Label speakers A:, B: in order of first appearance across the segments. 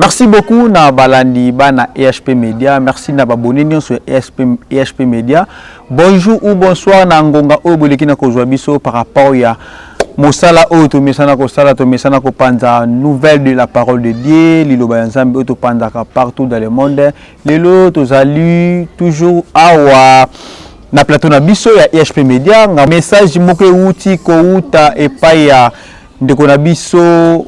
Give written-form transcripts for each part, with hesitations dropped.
A: Merci beaucoup na balandi bana EHP Media, merci na babone nyonso ya EHP, EHP Media. Bonjour ou bonsoir na ngonga oyo boleki na kozwa biso par rapport ya mosala oyo tomesana kosala, tomesana kopanza nouvelle de la parole de Dieu, liloba ya Nzambe oyo topanzaka partout dans le monde. Lelo tozali toujours awa na plateau na biso ya EHP Media. Nga message moko euti kouta epai ya ndeko na biso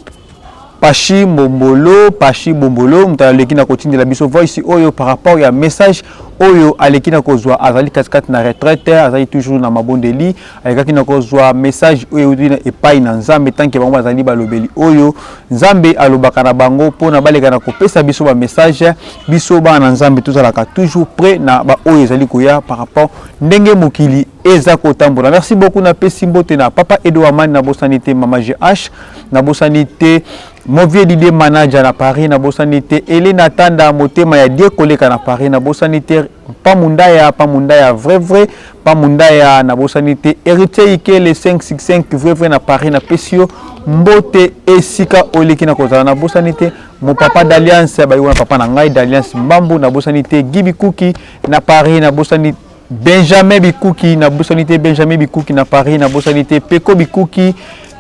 A: Pashi Mbombolo, Pashi Bombolo, moto aleki na kotindela biso voice oyo par rapport ya message oyo aleki na kozwa. Azali katikati na retraite, azali toujours na mabondeli, alekaki na kozwa message oyo euti na epai na Nzambe. Tanke bango bazali balobeli oyo Nzambe alobaka na bango mpona baleka na kopesa biso ba message, biso bana na Nzambe tozalaka toujours prêt na baoyo ezali koya par rapport ndenge mokili eza kotambola. Merci beaucoup, napesi mbote na papa Edo Amani, nabosani te mama GH, nabosani te mon vieux Didier manager na Paris, nabosani te Elena Tanda motema ya Die koleka na Paris, nabosani te Pamundaya, Pamundaya vrai vrai Pamundaya, nabosani te Héritier Ikele 565 vrai vrai na Paris, napesi yo mbote esika oleki na kozala. Nabosani te mon papa d'Alliance, bayi wana papa na ngai d'Alliance Mbambu, nabosani te Guy Bikuki na Paris, nabosani Benjamin Bikuki, nabosani te Benjamin Bikuki na Paris, nabosani te Peko Bikuki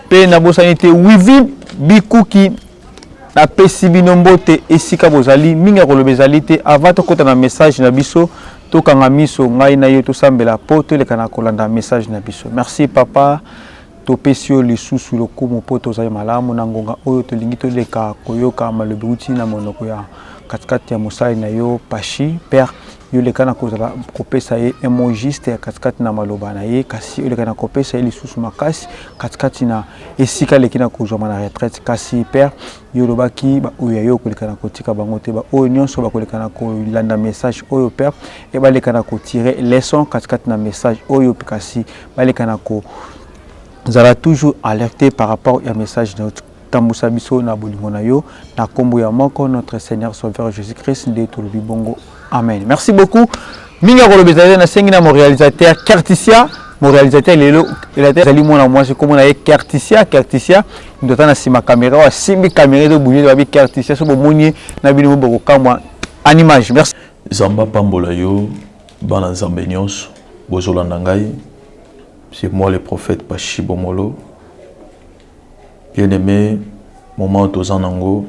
A: mpe nabosani te Wivin Bikuki. Napesi bino mbote esika bozali. Mingi ya koloba ezali te. Avant tokɔta na message na biso, tokanga miso, ngai na yo tosambela mpo toleka na kolanda message na biso. Merci papa, topesi yo lisusu lokumu mpo tozali malamu na ngonga oyo. Tolingi toleka koyoka malobi uti na monoko ya katikati ya mosali na yo Pashi. Père, yo leka na kozala kopesa ye un mot juste ya katikati na maloba na ye, kasi oleka na kopesa ye lisusu makasi katikati na esika aleki na kozwama na retraite. Kasi père, yo olobaki baoyo ya yo okoleka na kotika bango te. Baoyo nyonso bakoleka na kolanda message oyo, père, e baleka na kotire leçon katikati na message oyo, kasi baleka na kozala toujours alerté par rapport ya message na yo. Tambusa biso na bolingo na yo, na nkombo ya moko notre Seigneur Sauveur Jésus Christ nde tolobi bongo, amen. Merci beaucoup. Mingi ya koloba ezali, nasengi na mon réalisateur Kertisia. Mon réalisateur lelo ezali mwana mwasi, kombo na ye Kertisia. Kertisia moto aza na nsima caméra oyo asimbi caméra ezobouge. Babi Kertisia, so bomoni ye na bino mo bokokamwa en image. Merci.
B: Nzambe apambola yo, bana Nzambe nyonso bozolanda ngai. C'est moi le prophète Pachi Bomolo. Bien aimé, moment toza nango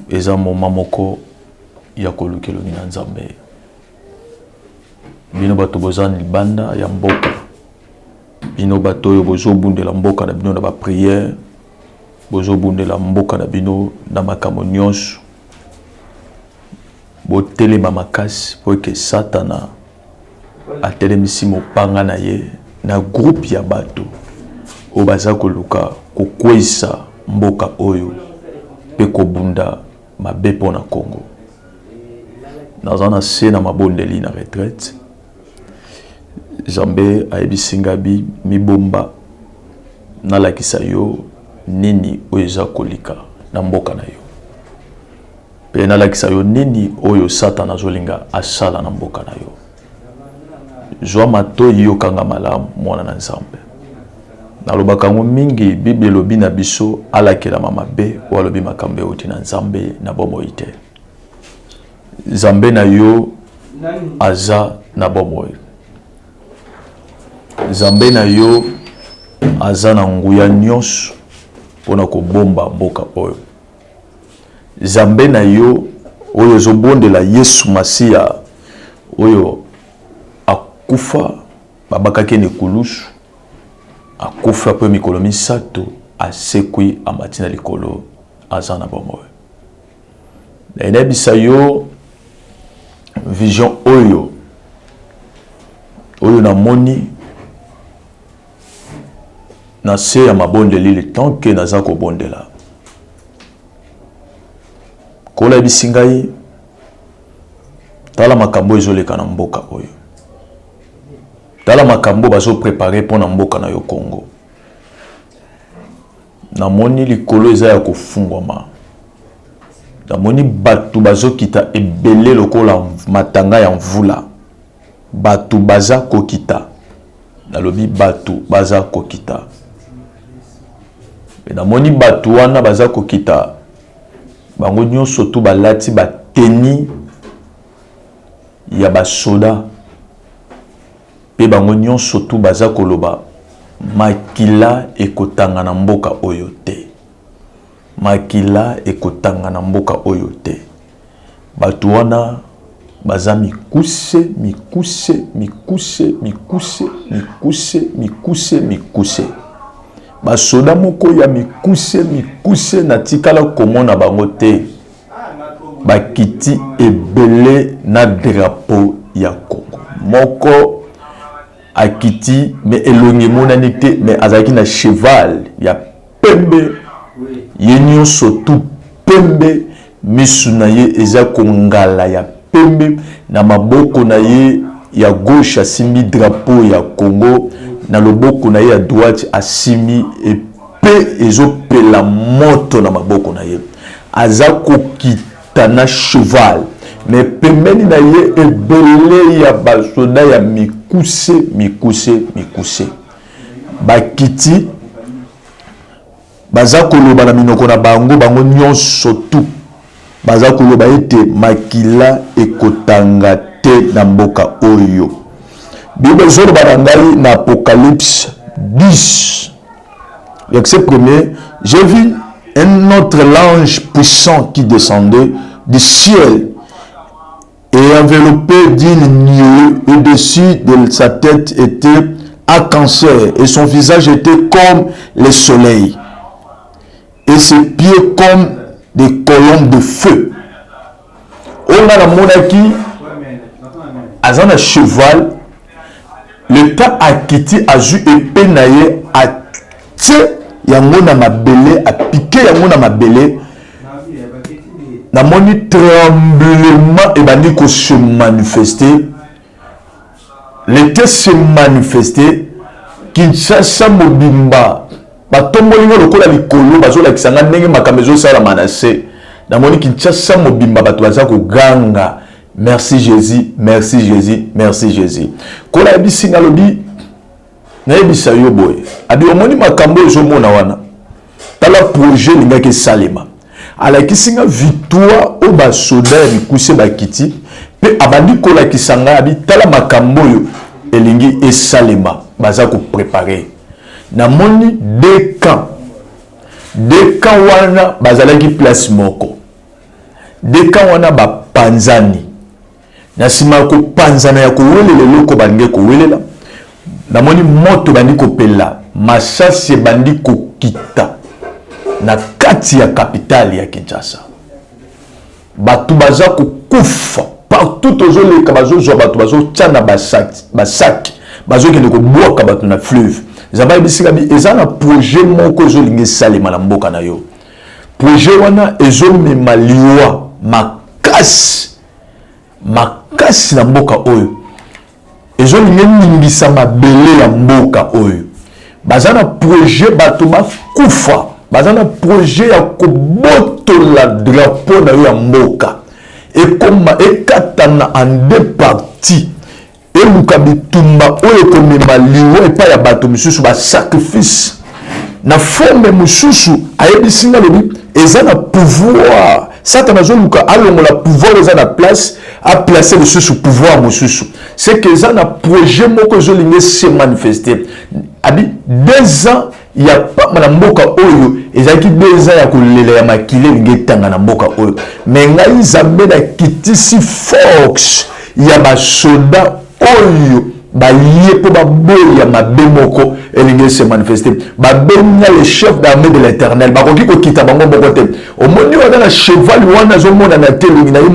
B: eza moment moko ya koluka elongi na Nzambe. Bino bato boza libanda ya mboka, bino bato oyo bozobundela mboka na bino na baprière, bozobundela mboka na bino na makambo nyonso, botelema makasi po eke Satana atelemisi mopanga na ye na groupe ya bato oyo baza koluka kokweyisa mboka oyo mpe kobunda mabe mpo na Congo. Naza na se na mabondeli na retraite. Nzambe ayebisi ngai bi mibomba, nalakisa yo nini oyo eza kolika na mboka na yo, mpe nalakisa yo nini oyo Satana azolinga asala na mboka na yo. Zwa matoi, yokanga malamu, mwana na Nzambe. Nalobaka yango mingi, Bible elobi na biso alakelama mabe oyo alobi makambo euti na Nzambe na bomoi te. Nzambe na yo aza na bomoi, Nzambe na yo aza na nguya nyonso mpona kobomba mboka oyo. Nzambe na yo oyo ozobondela, Yesu Masiya oyo akufa, babakaki na ekulusu, akufa mpe mikolo 3 asekwi, amati na likolo, aza na bomoi. Nayebisa yo vision oyo oyo namoni na se ya mabondeli. Le temps ke naza kobondela, Nkolo ayebisi ngai: tala makambo ezoleka na mboka oyo, tala makambo bazoprépare mpo na mboka na yo Congo. Namoni likolo eza ya kofungwama, namoni bato bazokita ebele lokola matanga ya mvula. Bato baza kokita, nalobi bato baza kokita. Me namoni bato wana baza kokita. Bango nyonso tu balati ba tenue ya basoda mpe bango nyonso tu baza koloba makila ekotanga na mboka oyo te. Makila ekotanga na mboka oyo te. Bato wana baza mikuse mikuse mikuse mikuse mikuse mikuse mikuse basoda moko ya mikuse mikuse natikala komona bango te bakiti ebele na drapeau ya Congo moko akiti me elongi emonani te me azalaki na cheval ya pembe ye nyonso tu pembe misu na ye eza kongala ya pembe na maboko na ye ya gauche asimbi drapeau ya Congo na loboko na ye ya droite asimbi epe ezopela moto na maboko na ye aza kokita na cheval me pembeni na ye ebele ya basoda ya mikuse mikuse mikuse bakiti baza koloba na minoko na bango bango nyonso tu baza koloba ete makila ekotanga te na mboka oyo. Bible ezoloba na ngai na Apocalypse 10 verset premier, j'ai vu un autre ange puissant qui descendait du ciel et enveloppé d'une nuée, au-dessus de sa tête était un cancer, et son visage était comme le soleil, et ses pieds comme des colombes de feu. Oyo nga namonaki aza na cheval, le temps akiti azwi epe na ye atie yango na mabele, apike yango na mabele, namoni tremblement ebandi ko se manifester, lete se manifester Kinshasa mobimba batomboli nga lokola likolo, bazolakisa nga ndenge makambo ezosalama na se. Namoni Kinshasa mobimba bato baza koganga merci Jésus, merci Jésus, merci Jésus. Kola ayebisi nga, alobi nayebisa yo boye, abi omoni makambo oyo ozomona wana, tala projet elingaki esalema. Alakisi nga victoire oyo basoda ya mikuse bakiti, mpe abandi kolakisa ngai, abi tala makambo oyo elingi esalema, baza koprepare. Namoni deux camps, deux camps wana bazalaki place moko, deux camps wana bapanzani. Na nsima ya kopanzana ya kowelela eloko balingi kowelela, namoni moto ebandi kopela, masasi ebandi kokita na kati ya kapitale ya Kinshasa. Bato baza kokufa partout, tozoleka bazozwa bato bazotya na basaki, bazokende kobwaka bato na fleuve. Nzambe ayebisi nga bi eza na projet moko ezolinga esalema na mboka na yo. Projet wana ezomema liwa makasi makasi na mboka oyo, ezolinga eningisa mabele ya mboka oyo. Baza na projet bato bakufa, baza na projet ya kobotola drapeau na yo ya mboka, ekoma ekatana en deux parties, eluka bitumba oyo ekomema liwa epai ya bato misusu, basacrifice na forme mosusu. Ayebisi nga, alobi eza na pouvoir, Satana azoluka alongola pouvoir eza na place, aplace lisusu pouvoir mosusu. C'est que eza na projet moko ezolinga ese manifester. Abi 2 ans ya pamba na mboka oyo ezalaki 2 ans ya kolela ya makila elingi etanga na mboka oyo. Me ngai Nzambe nakitisi force ya basoda oyo baye mpo baboya mabe moko elingi ese manifester. Babenga le chef d'armée de l'Éternel, bakoki kokita bango moko te. Omoni wana na cheval wana azomonana te, elongi na ye,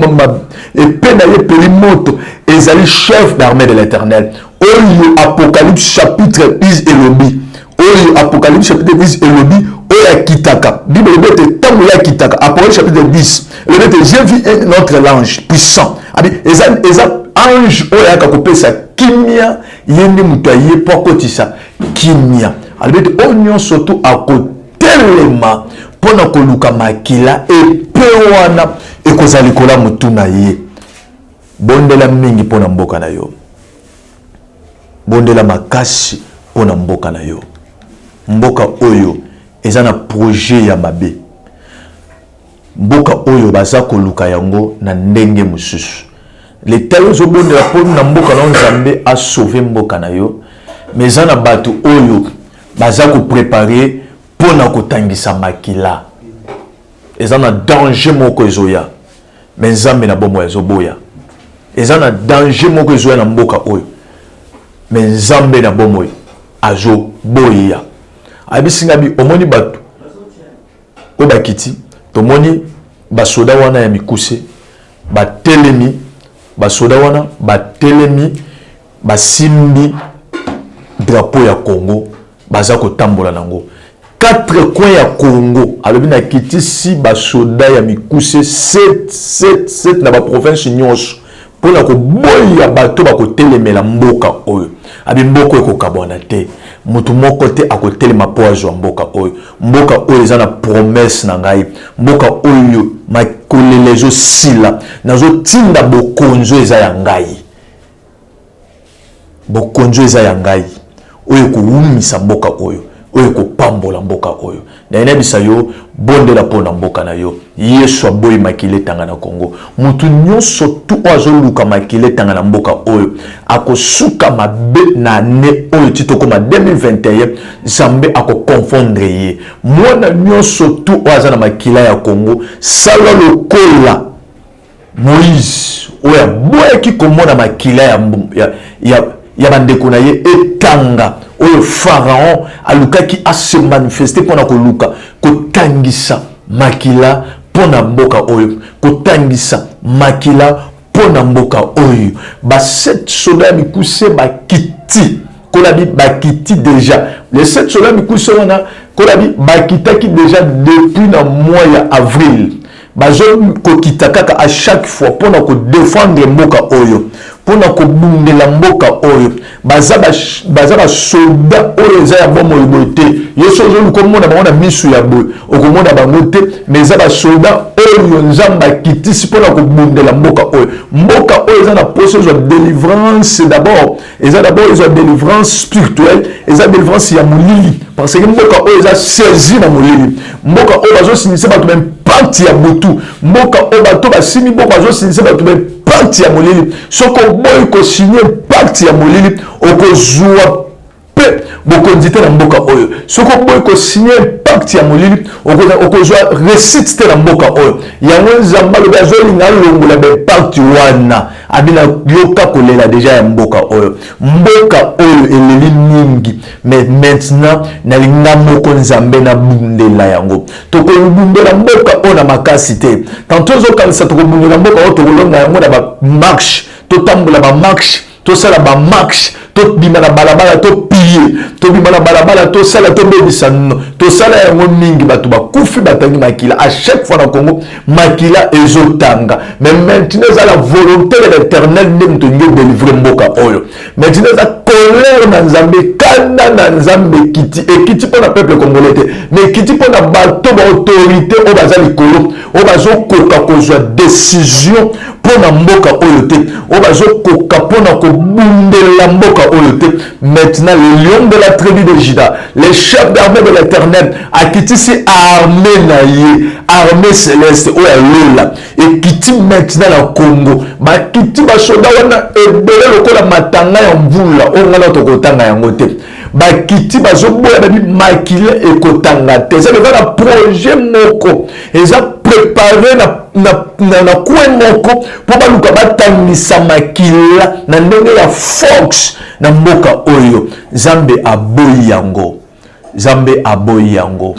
B: epe na ye epeli moto, ezali chef d'armée de l'Éternel oyo Apocalypse chapitre 10 elobi, oyo Apocalypse chapitre 10 elobi, oyo akitaka. Bible elobi ete ntango ye akitaka, Apocalypse chapitre 10 elobi ete j'ai vu un autre ange puissant. Abi eza eza ange oyo ayaka kopesa kimia, ye nde moto aye mpo akotisa kimia. Alobi ete oyo nyonso tu akotelema mpo na koluka makila, epe wana ekozala likolo ya motu na ye. Bondela mingi mpo na mboka na yo, bondela makasi mpo na mboka na yo. Mboka oyo eza na projet ya mabe. Mboka oyo baza koluka yango na ndenge mosusu. Leta yo ozobondela mpo na mboka na yo, Nzambe asauve mboka na yo, mais eza na bato oyo baza koprepare mpo na kotangisa makila. Eza na danger moko ezoya, mais Nzambe na bomoi azoboya. Eza na danger moko ezoya na mboka oyo, mais Nzambe na bomoi azoboya. Ayebisi nga bi omoni bato oyo bakiti, tomoni basoda wana ya mikuse batelemi, basoda wana batelemi, basimbi drapeau ya Congo, baza kotambola nango quatre coins ya Congo. Alobi nakitisi basoda ya mikuse 7 7 7 na baprovince nyonso mpona koboya bato bakotelemela mboka oyo. Abi mboka oyo ekokabwana te, motu moko te akotelema mpo azwa mboka oyo. Mboka oyo eza na promesse na ngai, mboka oyo makolela ezosila, nazotinda bokonzi oyo eza ya ngai, bokonzi oyo eza ya ngai, oyo ekowumisa mboka oyo, oyo ekopambola mboka oyo. Nayebisa yo, bondela mpo na mboka na yo. Yesu aboyi makila etanga na Kongo. Motu nyonso tu oyo azoluka makila etanga na mboka oyo akosuka mabe na ane oyo ti tokóma 2021. Nzambe akoconfondre ye. Mwana nyonso tu oyo aza na makila ya Kongo, sala lokola Moïse oyo aboyaki komona makila ya bandeko na ye etanga, oyo Pharaon alukaki ase manifeste mpona koluka kotangisa makila mpo na mboka oyo, kotangisa makila mpo na mboka oyo. Basept soda ya mikuse bakiti, kolabi bakiti déjà. Les sept soda ya mikuse wana, kolabi bakitaki déjà depuis na mois ya avril, bazokokita kaka à chaque fois mpona kodefendre mboka oyo, mpona kobundela mboka oyo. Baza basoda oyo eza ya bomoi boye te. Ye so ozoluka omona bango na misu ya boye, okomona bango te, mais eza basoda oyo Nzambe akitisi mpona kobundela mboka oyo. Mboka oyo eza na posa ezwa délivrance d'abord, eza d'abord ezwa délivrance spirituelle, eza délivrance ya molili, parce que mboka oyo eza saisi na molili. Mboka oyo bazosinisa bato baimpacte ya butu, mboka oyo bato basimi mboka bazosinisa bato baimpacte ya molili. Soki oboyi kosigne pacte ya molili, okozwa mpe bokonzi te na mboka oyo. Soki oboyi kosigne pacte ya molili, okozwa réussite te na mboka oyo. Yango Nzambe alobi azolinga alongola baimpacte wana. Abi na yoka kolela deja ya mboka oyo, mboka oyo eleli mingi, mais maintenant nalinga moko Nzambe nabundela yango. Tokobundela mboka oyo na makasi te. Tantôt ozokanisa tokobundela mboka oyo, tokolonga yango na bamarche, totambola bamarche, tosala bamarche, tobima na balabala, topille, tobima na balabala, tosala, tobebisa. No, tosala yango mingi, bato bakufi, batangi makila à chaque fois na Congo, makila ezotanga. Mais maintenant eza la volonté de l'Éternel nde moto olingi odélivre mboka oyo. Maintenant eza colère na Nzambe, kanda na Nzambe ekiti, ekiti mpo na peuple congolais te, mais ekiti mpo na bato baautorité oyo baza likolo, oyo bazokoka kozwa décision mpo na mboka oyo te, oyo bazokoka mpo na kobundela mboka oyo te. Maintenant le lion de la tribu de Juda, le chef d'armée de l'Éternel, akitisi armée na ye, armée céleste oyo alola ekiti maintenant na Congo. Bakiti basoda wana ebele lokola matanga ya mvula oyo ngai na tokotanga yango te. Bakiti, bazoboya, babi makila ekotanga te. Eza eza na projet moko eza préparé na coin moko mpo baluka batangisa makila na ndenge ya force na mboka oyo. Nzambe aboyi yango, Nzambe aboyi yango,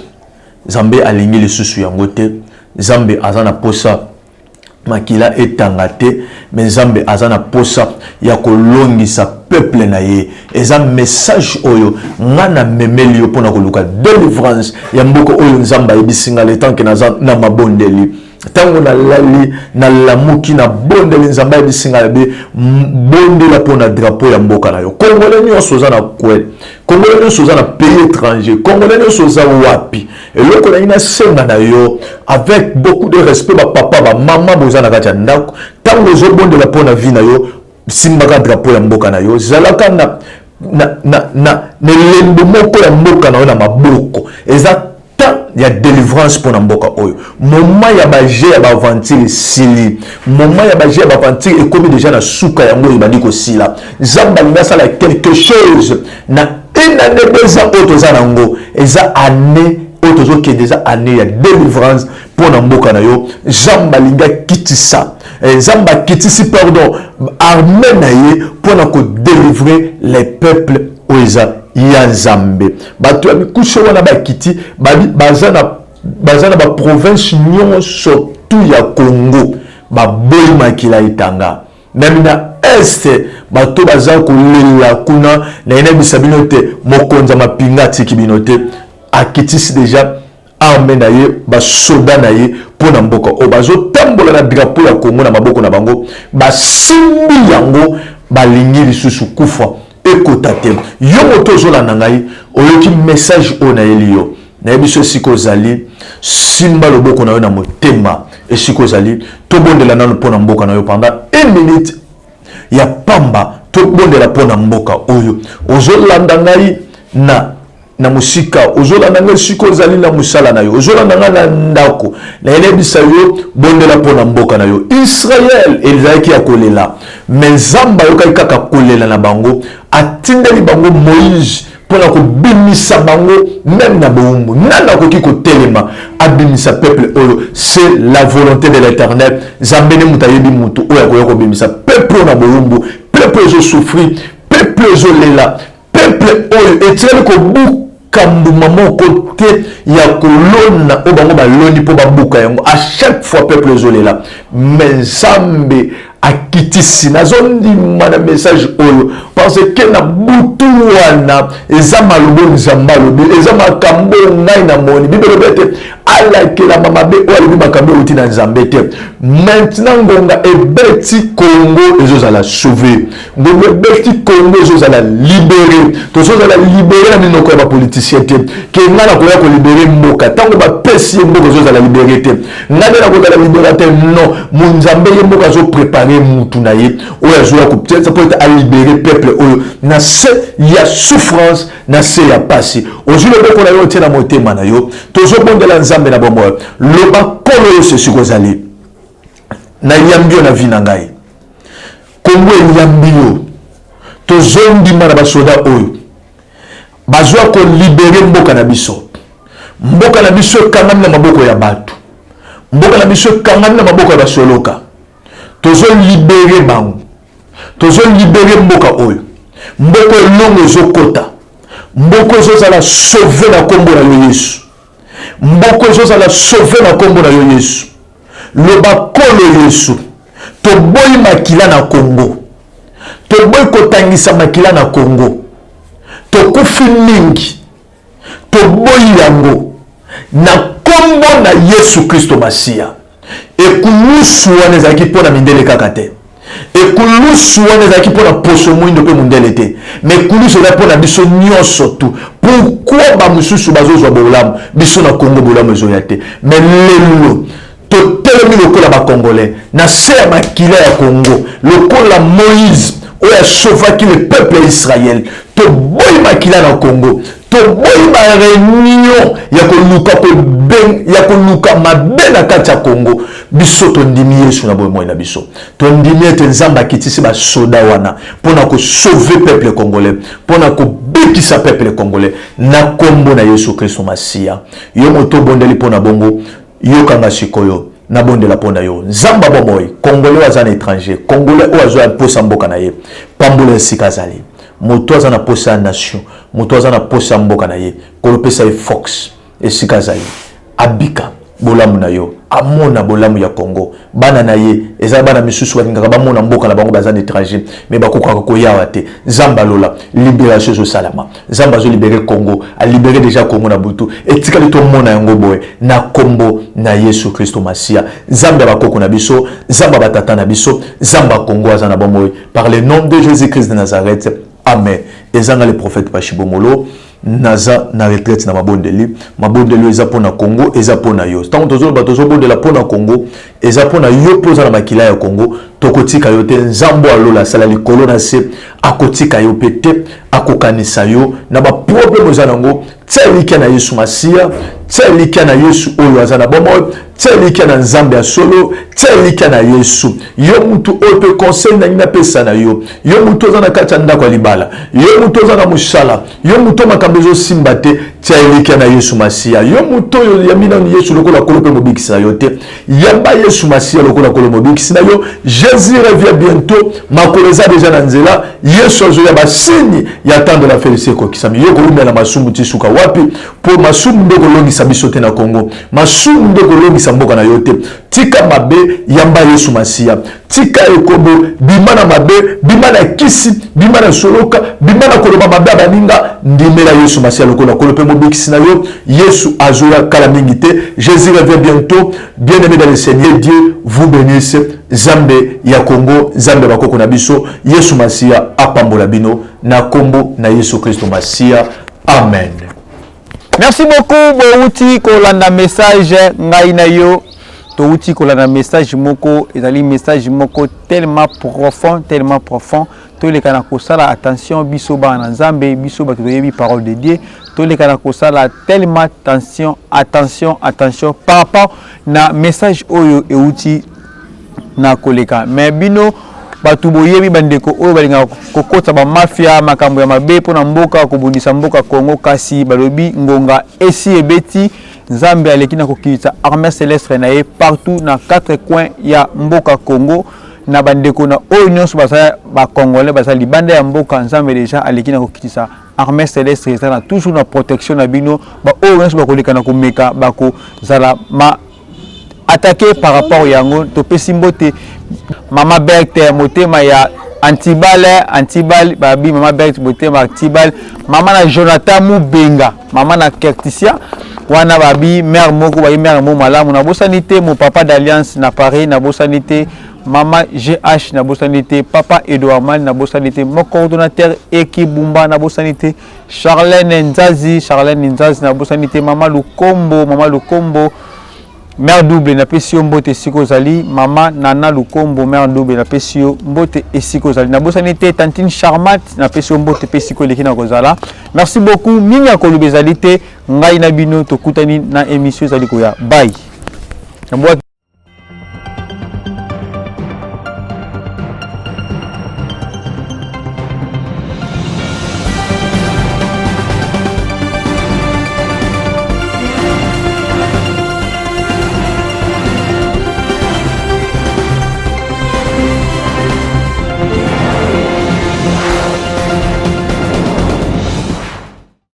B: Nzambe alingi lisusu yango te. Nzambe aza na posa makila etanga te, mais Nzambe aza na posa ya kolongisa peuple na ye. Eza message oyo nga namemeli yo mpona koluka délivrance ya mboka oyo. Nzambe ayebisi nga le temps ke naza na mabondeli, ntango nalali, nalamuki, nabondeli, Nzambe ayebisi ngai yabe bondela mpona drapeau ya mboka na yo. Congolais nyonso oza na kwele, Congolais nyonso oza na pays étranger, Congolais nyonso oza wapi, eloko nayi nasenga na yo avec beaucoup de respect, bapapa, bamama boza na kati ya ndako, ntango ozobondela mpo na vie na yo, simbaka drapeau ya mboka na yo, zalaka na elembo moko ya mboka na yo na maboko. Eza temps. ya délivrance mpo na mboka oyo. Moment ya bajeux ya baaventure esili, moment ya bajeux ya baaventure ekomi déjà na suka, yango ebandi kosila. Nzambe alingi asala quelque chose na une année, 2 ans oyo toza nango. Eza année oyo tozokende, eza année ya délivrance mpo na mboka na yo. Nzambe alingi akitisa, Nzambe akitisi, pardon, armée na ye mpo na kodélivrer les peuples oyo eza ya Nzambe. Bato ya mikuso wana bakiti, baza na baprovince nyonso tu ya Congo. Baboyi makila etanga même na Est. Bato baza kolela kuna. Nayebisa bino te, mokonzi ya mapinga atiki bino te, akitisi déjà arme na ye, basoda na ye mpo na mboka oyo. Bazotambola na drapeau ya Congo na maboko na bango, basimbi yango, balingi lisusu kufa ekota te. Yo moto ozolanda ngai, oyoki message oyo nayeli yo, nayebi so esika ozali, simba loboko na yo na motema esika ozali. Tobondela nano mpo na mboka na yo pendant une minute ya pamba. Tobondela mpo na mboka oyo. Ozolanda ngai na mosika, ozolanda ngai esika ozali na mosala na yo, ozolanda ngai na ndako, nayebisa yo, bondela mpo na mboka na yo. Israel ezalaki ya kolela, mais Nzambe ayokaki kaka kolela na bango, atindeli bango Moïse mpona kobimisa bango même na bowumbu. Nani akoki kotelema abimisa peuple oyo? C'est la volonté de l'Éternel. Nzambe nde moto ayebi motu oyo akoya kobimisa peuple oyo na bowumbu. Peuple ezosouffrir, peuple ezolela, peuple oyo etikali kobuka mbuma moko te ya kolona oyo bango baloni mpo babuka yango. À chaque fois peuple ezolela, mais Nzambe akitisi. Nazondima na message oyo parce que na butu wana eza maloba Nzambe alobi, eza makambo ngai namoni. Bible elobi ete alakelama mabe oyo alobi makambo euti na Nzambe te. Maintenant ngonga ebeti, Congo ezozala sauvé. Ngonga ebeti, Congo ezozala libéré. Tozozala libéré na minoko ya bapoliticien te, ke ngai nakoya kolibérer mboka. Ntango bapesi ye mboka, ezozala libéré te. Ngai nde nakozala libérateur? Non, monzambe ye mboka azoprépare mutu na ye oyo azoya kopesa mpo ete alibérer peuple oyo na se ya souffrance, na se ya pasi. Ozwi loboko na yo, otie na motema na yo, tozobondela Nzambe na bomoi. Loba: Nkolo Yesu, esika ozali, nayambi yo na vie na ngai. Kongo eyambi yo. Tozondima na basoda oyo bazwa kolibérer mboka na biso. Mboka na biso ekangami na maboko ya bato, mboka na biso ekangami na maboko ya basoloka. Tozolibérer bango, tozolibérer mboka oyo. Mboka elongo ezokota, mboka ezozala sauvé na nkombo na yo Yesu. Mboka ezozala sauvé na nkombo na yo Yesu. Loba: Nkolo Yesu, toboyi makila na Kongo, toboyi kotangisa makila na Kongo. Tokufi mingi, toboyi yango na nkombo na Yesu Kristo Masiya. Ekulusu wana ezalaki mpo na mindele kaka te, ekulusu wana ezalaki mpo na poso mwindo mpe mondele te, mais ekulusu eza mpo na biso nyonso tu. Pourquoi bamosusu bazozwa bolamu, biso na Kongo bolamu ezoya te? Mais lelo totelemi lokola bacongolais na se ya makila ya Kongo, lokola Moïse oyo asauvaki le peuple ya Israel. Toboyi makila na Congo, toboyi baréunion ya koluka mabe na kati ya Congo. Biso tondimi Yesu na bomoi na biso. Tondimi ete Nzambe akitisi basoda wana mpona kosauver peuple congolais, mpona kobikisa peuple congolais na nkombo na Yesu Kristo Masiya. Yo moto obondeli mpo na bongo, yokanga sikoyo nabondela mpo na yo. Nzambe bomoi, Congolais oyo aza na étranger, Congolais oyo azwa mposa mboka na ye, pambola esika azali. Moto aza na posa ya nation, moto aza na posa ya mboka na ye, kolopesa ye force esika azali, abika bolamu na yo, amona bolamu ya Congo. Bana na ye eza bana misusu balingaka bamona mboka na bango, baza na étranger mais bakokaka koyawa te. Nzambe alola, libération ezosalama. Nzambe azolibérer Congo, alibérer déjà Congo na butu. Etikali tomona yango boye na nkombo na Yesu Kristo Masiya. Nzambe ya bakoko na biso, Nzambe ya batata na biso, Nzambe ya Congo aza na bomoi, par le nom de Jésus Christ de Nazareth, amen. Ezanga le prophète Pachibomolo, naza na retraite na mabondeli. Mabondeli oyo eza mpo na Congo, eza mpo na yo. Ntango tozoloba tozobondela mpo na Congo. Eza mpo na yo mpo oza na makila ya Congo. Tokotika yo te. Nzambe ya lola asala likolo na se akotika yo mpe te, akokanisa yo na baproblème oza nango. Tia elikya na Yesu Masiya, tia elikya na Yesu oyo aza na bomoi, tia elikya na Nzambe ya solo, tia elikya na Yesu. Yo mutu oyo mpe conseil nangi napesa na yo, yo mutu oza na kati ya ndako ya libala, yo mutu oza na mosala, yo mutu oyo makambo ezosimba te, tia elikya na Yesu Masiya. Yo mutu oyo yambi nanu Yesu lokola Nkolo mpe mobikisi na yo te, yamba Yesu Masiya lokola Nkolo mobikisi na yo. Jésus revient bientôt, makolo eza deja na nzela. Yesu azoya, basigne ya temps de la fin esi ekokisami. Yo kolumela na masumu ti suka wapi? Mpo masumu nde kolongisa biso te na Kongo, masumu nde kolongisa mboka na yo te. Tika mabe, yamba Yesu Masiya. Tika ekobo, bima na mabe, bima na kisi, bima na soloka, bima na koloba mabe ya baninga. Ndimela Yesu Masiya lokola Nkolo mpe mobikisi na yo. Yesu azoya kala mingi te. Jésus revient bientôt. Bien aimé dans le Seigneur, Dieu vous bénisse. Nzambe ya Kongo, Nzambe ya bakoko na biso, Yesu Masiya apambola bino na kombo na Yesu Kristo Masiya. Amen.
A: Merci beaucoup. Bouti kolanda message ngai na yo, touti kolanda message moko, ezali message moko tellement profond, tellement profond. Toleka na kosala attention, biso bana na Nzambe, biso bato toyebi parole de Dieu, toleka na kosala tellement attention, attention, attention par rapport na message oyo euti na koleka. Mais bino bato boyebi, bandeko oyo balingaka kokota bamafia, makambo ya mabe mpona mboka, kobundisa mboka Congo, kasi balobi ngonga esi ebeti. Nzambe aleki na kokitisa armée céleste na ye partout na quatre coins ya mboka Congo, na bandeko na oyo nyonso baza bacongolais, baza libanda ya mboka. Nzambe deja aleki na kokitisa armée céleste, eza na toujours na protection na bino. Baoyo nyonso bakoleka na komeka, bakozala ma attaqué par rapport yango. Topesi mbote mama Berthe, motema ya antibale, antibale babi, mama Berthe, motema antibale, mama na Jonathan Mubenga, mama na Kertisia wana, babi mare moko, bayi mare mo malamu. Nabosani te mo papa d'Alliance na Paris, nabosani te mama GH, nabosani te papa Edouard Man, nabosani te mo coordonnateur Ekibumba, nabosani te Charlène Nzazi, Charlène Nzazi, nabosani te mama Lukombo, mama Lukombo, mare double, napesi yo mbote esika ozali. Mama Nana Lukombo, mare double, napesi yo mbote esika ozali. Nabosani te tantine Charmat, napesi yo mbote mpe esika oleki na kozala. Merci beaucoup. Mingi ya koloba ezali te. Ngai na bino tokutani na émission ezali koya. Bye.